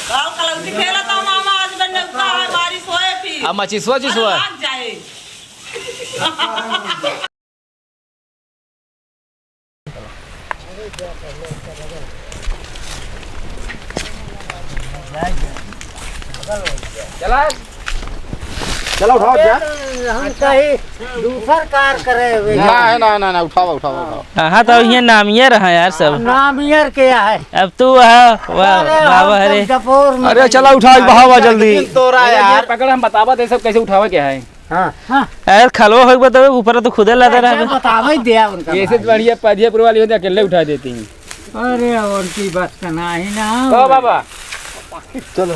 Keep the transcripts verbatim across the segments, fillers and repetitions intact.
गाँव कलौती खेला था मामा, आज बन जाता है बारिश होए फिर। अब मचिसवा चिसवा। अरे लाग जाए। चला। चला उठाओ क्या? हम कहीं दूसर कार करे हुए। ना, है, ना, ना, ना, उठाओ, उठाओ, उठाओ। हाँ, तो ये नामियर है यार सब। नामियर क्या है? अब तू वह, वह, अरे, बाबा हम हरे। सब जपोर में अरे, चला उठाओ, बहावा जल्दी। तोरा अरे, ये यार। पकड़, हम बतावा दे सब कैसे उठावे क्या है। हाँ, हाँ। यार, खलवा होइबा तो ऊपर तो खुदे लदा अच्छा, रहबे। बतावे दिया उनका ये से भाई। बढ़िया पधियापुर वाली होती, अकेले उठा देती हैं। अरे, उनकी बात का ना ही ना। ओ बाबा। चलो।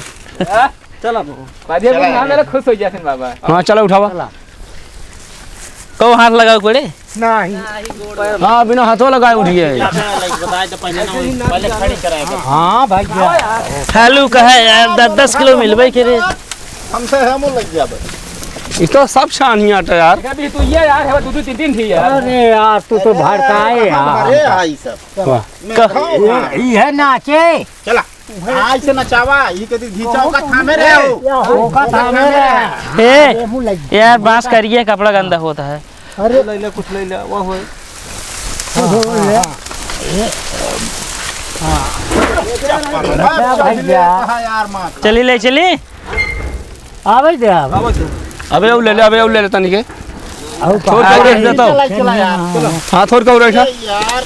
हाँ? चलो बाबा। पधियापुर चला ना यार। मेरा खुश हो जाते हैं बाबा। हाँ, चला उठावा। चला। कहो हाथ लगाओ कोड़े। नहीं। हाँ, बिना हाथों लगाए उठिए। बताए तो पहले ना, पहले खड़ी कराए कर। हाँ भाई, क्या? हेलो कहा यार, दस दस किलो मिलबे के रे। हमसे है, मुँह लग गया भाई। ई तो सब छानिया था यार। अभी तू ये यार, है दो दो तीन तीन थी यार। अरे यार, तू तो भड़काए यार। अरे, आई सब। वाह। मैं खाऊं, ये, हाँ। ये है नाचे। चला। हाँ, इसे नचावा, ई कदी घिचाओ का थामे रहे हो। ओका थामे रहे। ए, यार, बांस करिए, कपड़ा गंदा होता है। अरे। ले ले, कुछ ले ले, वो होए। हाँ, हाँ, हाँ। हाँ। क्या भाई क्या? कहाँ यार, माँ? चली ले, चली। आवे दे, आवे। आवे दे। अबे, वो ले ले, अबे, वो ले ले, तनिके। अउ थोड़ का उरेठ देता हूँ। चला, चला यार, चला। हाँ, थोड़ का उरेठ। ए यार।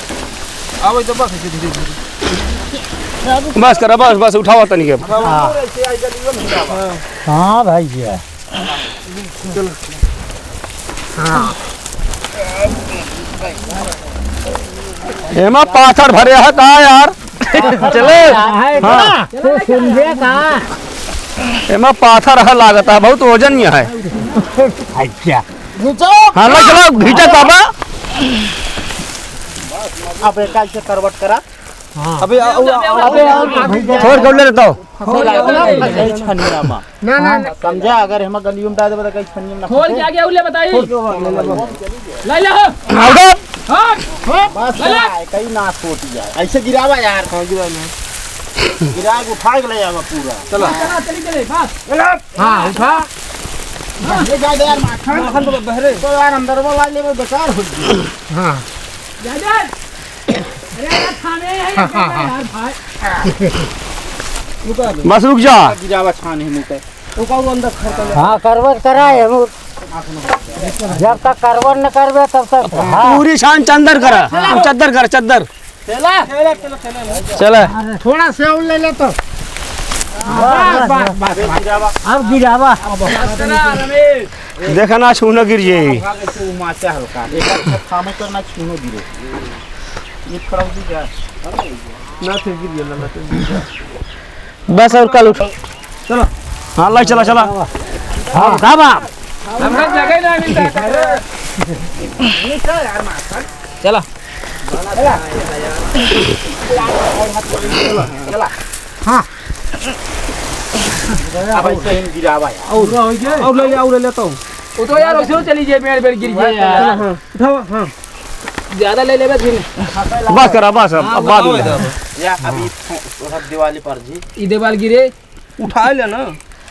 आवे तो बस, धीरे, धीरे, धीरे। बस करा, बस, बस, उठावा तनिके। हाँ। हाँ भाई जी। हाँ। एमा पाथर भरे है का यार? चलो। हाँ। तू समझे का? एमा पाथर है, लागत है, बहुत वजन में है। अच्छा। हाँ, ला चलो, घींचा बाबा। अब एका ऐसे करवट करा। हाँ। अबे, आ, आ, आ, अबे, आ, आ, थोड़ कौले रहता हो। फंसे लागल ना, फंसे छनिया मा। ना, ना, ना। समझा, अगर हम गलियों में डाल देबे, तो कहीं छनिया में ना खोल फंसे। के आगे उले बताई। खोल के उले बताई। ले ले हो। हाँ, उठो। हाँ। बस ले ले। यार, कहीं ना खोटी जाए। ऐसे गिरावा यार। हाँ, गिरा ले। गिरा के उठा के ले आवा पूरा। चलो। चला, चली चले, बस। हाँ, उठा। हाँ। ये जा दे यार, माखन। माखन तो बहरे। तो यार, अंदर वाला ले, वो बेकार हो गया। हाँ। जा, जा। अरे, अरे, थामे है, हाँ, हाँ, हाँ। यार, भाई। रुका दे। बस रुक जा। गिरावा छान है मुंह पे। रुका, वो अंदर खड़ कर ले। हाँ, करवट कराए, हम जब तक करवट न करबे, तब तक, हाँ। पूरी छान चद्दर करा, चद्दर करा, चद्दर। चला। चला, चला, चला, चला। चला। अरे, थोड़ा से और ले ले तो। बस, बस, बस, बस। अब गिरावा। बस करा, रमेश। देखा ना, छूनो गिर जाई। भाग, ऐसे उमाचा हल्का। देखा, अच्छा, थामे तो ना छूनो गिरे। ये खड़ा हो जा। ना, तो गिर गया, ना, तो गिर गया। बस, और कल उठो। चलो। हाँ, लाई चला, चला। हाँ, उठा बाप। हमरा जगह ना मिलता है। चला। हाँ। अब ऐसे ही गिरावा यार। और, और ले ले, और ले लेता हूँ। वो तो यार, वैसे ही चली जाए, मेरे बेर गिर जाए यार। हाँ, उठाओ, हाँ। ज्यादा ले लेबे फिर। बस करा, बस, अब, अब बाद में। या, अभी थो-, थोड़ा दिवाली पर जी। ई देवाल गिरे। उठा ले ना।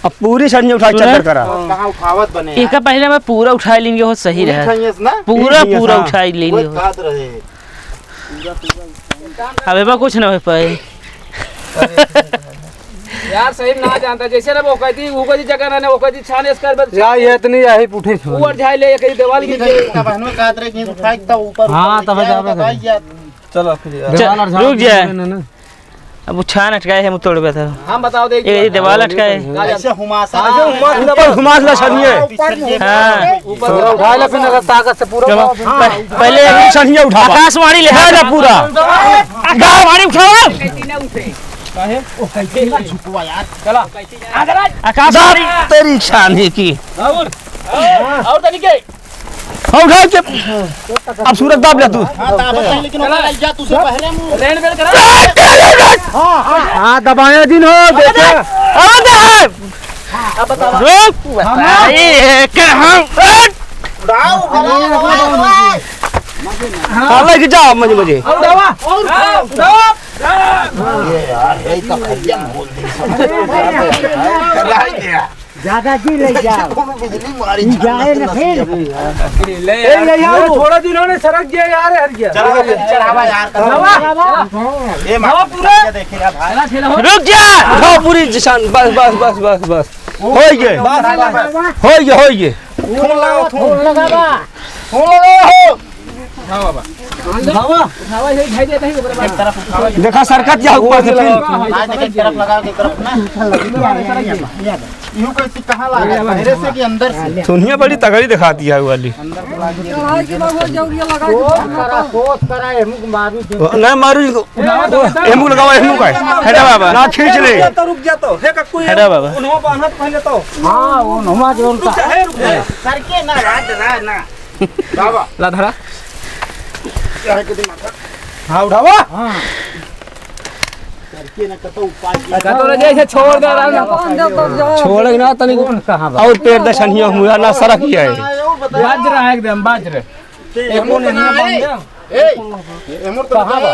अब पूरी छनिया उठा के सुने? चद्दर करा। हाँ। कहाँ उठावत बने यार? एका पहले मैं पूरा उठा लेंगे, हो सही पूरी रहे। छनिया से ना? पूरा, पूरी छनिया पूरा से, हाँ। उठा लेंगे, वही हो। बात रहे। अब एमा कुछ ना हो पाए। यार, सही में ना जानता, जैसे ना वो कहती, वो कहती जगह ना, ना वो कहती छान इसका बस यार, ये इतनी यही उठे छोड़। ऊपर झाई ले, कहीं देवाल की ये तो बहनों का आदर की उठाई, तब ऊपर, हाँ, ऊपर तब क्या जावे होता कहीं। भाई यार? चलो फिर यार। चल, देवाल और झाड़ रुक जा। देवे ना, ना। अब वो छान अटकाए है, मुँह तोड़बे था। हम बताओ दे, ये देवाल अटकाए। ऐसे हुमासा, ऐसे हुमासा ऊपर हुमास ला छनिए। ऊपर हाँ। ऊपर उठा ले, फिर ताकत से पूरा चलो। हाँ। पहले छनिए उठा। आकाशवाणी ले। उठा ले पूरा। आकाशवाणी उठाओ। काहे? ओ, कैसे ना झुकवा यार। चला। आकाशवाणी। तेरी छानी की। और, और, और तनिके। हाँ, उठा के। अब सूरज दाब ले तू। हाँ, दाबत है, लेकिन ओकरा लग जा, तू से पहले मुँह। रेन बेन करा। हाँ, हाँ। हाँ, दबाया दिन हो, देखा। अब दे। अब बताओ। रुक। हाँ। अरे, एक हम। उड़ाओ, उड़ाओ, उड़ाओ। हाँ, लेके जा, मजे, मजे। और दबा। और दबा। ये यार, यही तो खज्जम बोल दी सब। रह गया। ज्यादा जी ले जाओ। कोनो बिजली मारी ई जाए ना फिर। ले ए, यार, ये यार, थोड़ा दिन होने सरक गया यार, हर गया। चला, चढ़ावा यार। चढ़ावा। ए, माँ, चढ़ावा पूरा। क्या देखे यार भाई? रुक जा। उठाओ पूरी जशान, बस, बस, बस, बस, बस। होइगे। बस, बस, बस। होइगे, होइगे। फोन लगाओ, फोन। फोन लगावा। फोन लगाओ। हाँ बाबा। उठावा। उठावा, यही भाई देता है, ओकरे बाद। एक तरफ उठावा। देखा, सरकत जा ऊपर से फिर। हाँ, देखा, एक तरफ लगा, एक तरफ ना। यूं कैसे, कहाँ लागा? बाहरे से कि अंदर से? सुनिया बड़ी तगड़ी दिखाती है वाली। अंदर से लागी। चढ़ाई के बाद वो जौरिया लगा के सोच करा, सोच करा, एमुक मारू दे। ना मारू इनको। एमुक लगावा, एमुक है। हटा बाबा। ना खींच ले। रुक जा तो, रुक जा तो। हे का कोई हटा बाबा। उन्हों बांधत पहले तो। हाँ, वो नमा जोन तू का। चाहे रुक जा। करके ना, राज, राज ना। बाबा। ला धरा। हाँ, उठावा। हाँ। कतो रे, जैसे छोड़ दे रहा है। छोड़ ना तनी। कौन कहाँ बा? और पैर दे छनिया हुआ ना, सरक ही है। बाज रहा है एकदम, बाज रहे। ए, एमो तो कहाँ बा?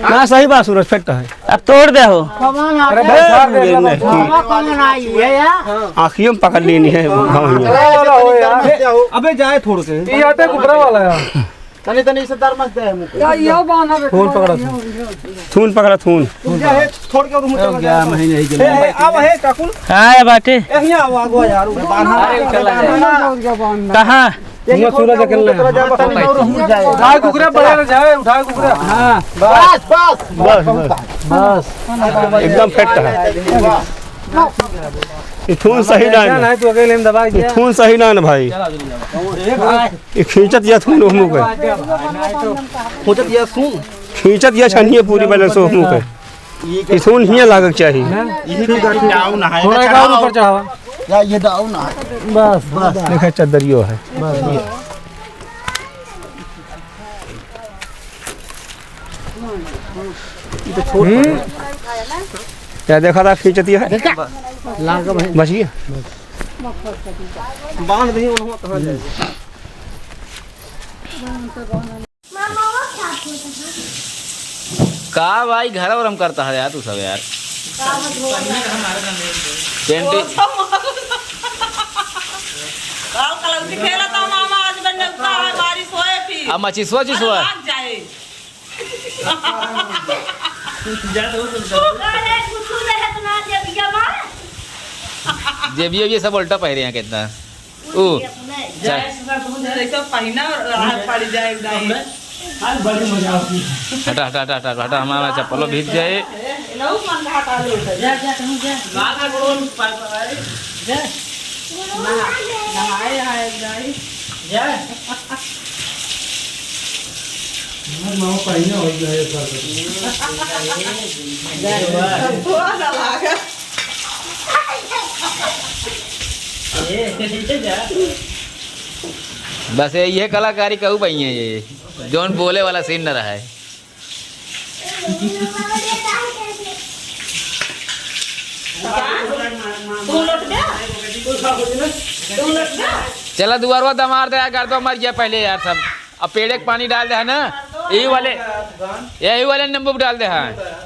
ना, सही बात, सूरज, फिट है। अब तोड़ दे हो। अरे भाई, सार दे, नहीं। बाबा कौन आई है यार? आँखियों में पकड़ लेनी है, हाँ, हाँ। अबे जाए थोड़ के। ये आटे कुबरा वाला है। तनी, तनी से दर मत दे हमको। या, यो बाना बेटा। थून पकड़ा, थून। थून पकड़ा, थून। ये है, छोड़ के और मुझे ग्यारह महीने ही ए, ए, अब है, काकुल। हाँ, ये बाटे। ए, यहाँ आओ, आगो यार, उधर बांधा। अरे, चला जाए। कहाँ? ये थोड़ा सूरज अकेला है। उठाए कुकरा, बढ़िया ना जाए, उठाए कुकरा। हाँ। बस, बस। बस, बस। बस। एकदम फिट है। ये थून सही ना है। नहीं, तू अकेले में दबा ये गया। थून सही ना है भाई। चला, चला, चला। ये खींचत या थून ओहमू के। खींचत या थून। खींचत या छनिए पूरी बैलेंस ओहमू के। ई थून हियाँ लागक चाही। यही ठीक है, ठीक है। डाउन है। थोड़ा एक और ऊपर चढ़ावा। या ये डाउन है। बस, बस। देखा चद्दरियो है। बस, बस। ई तो छोट है। हम्म। या देखा था खींचत या है। लाग भाई। बच गया। बांध दही, उन्हों कहाँ जाए? का भाई, घर और हम करता है यार, तू सब यार। पेंटी। काल कलौती खेला था मामा, आज बन जाता है बारिश होए फिर। अब मचिसवा चिसवा। अरे, कुछ नहीं है, तो ना दे दिया बा। जेबिया, ये सब उल्टा पहरे हैं कितना। ओ, जा। जैसे सब पहिना और राहत पड़ जाए, एकदम। आज बड़ी मजा आती है। हटा, हटा, हमारा चप्पलो भीग जाए। ए, लऊ मन घाटा लो। जा, जा, तू जा। लाल गोड़ पर पर है। जा। नहा, नहाए, नहाए जाए। जा। हमर मामा पहिना हो जाए, सर। जा। थोड़ा सा लागा। बस ये, ये कलाकारी कहू पाई है, ये जौन बोले वाला सीन न रहा है। चला दुआरवा दमार दे, गर्दवा मर गया पहले यार सब। अब पेड़े के पानी डाल दे है ना, यही वाले, यही वाले नींबू डाल दे है।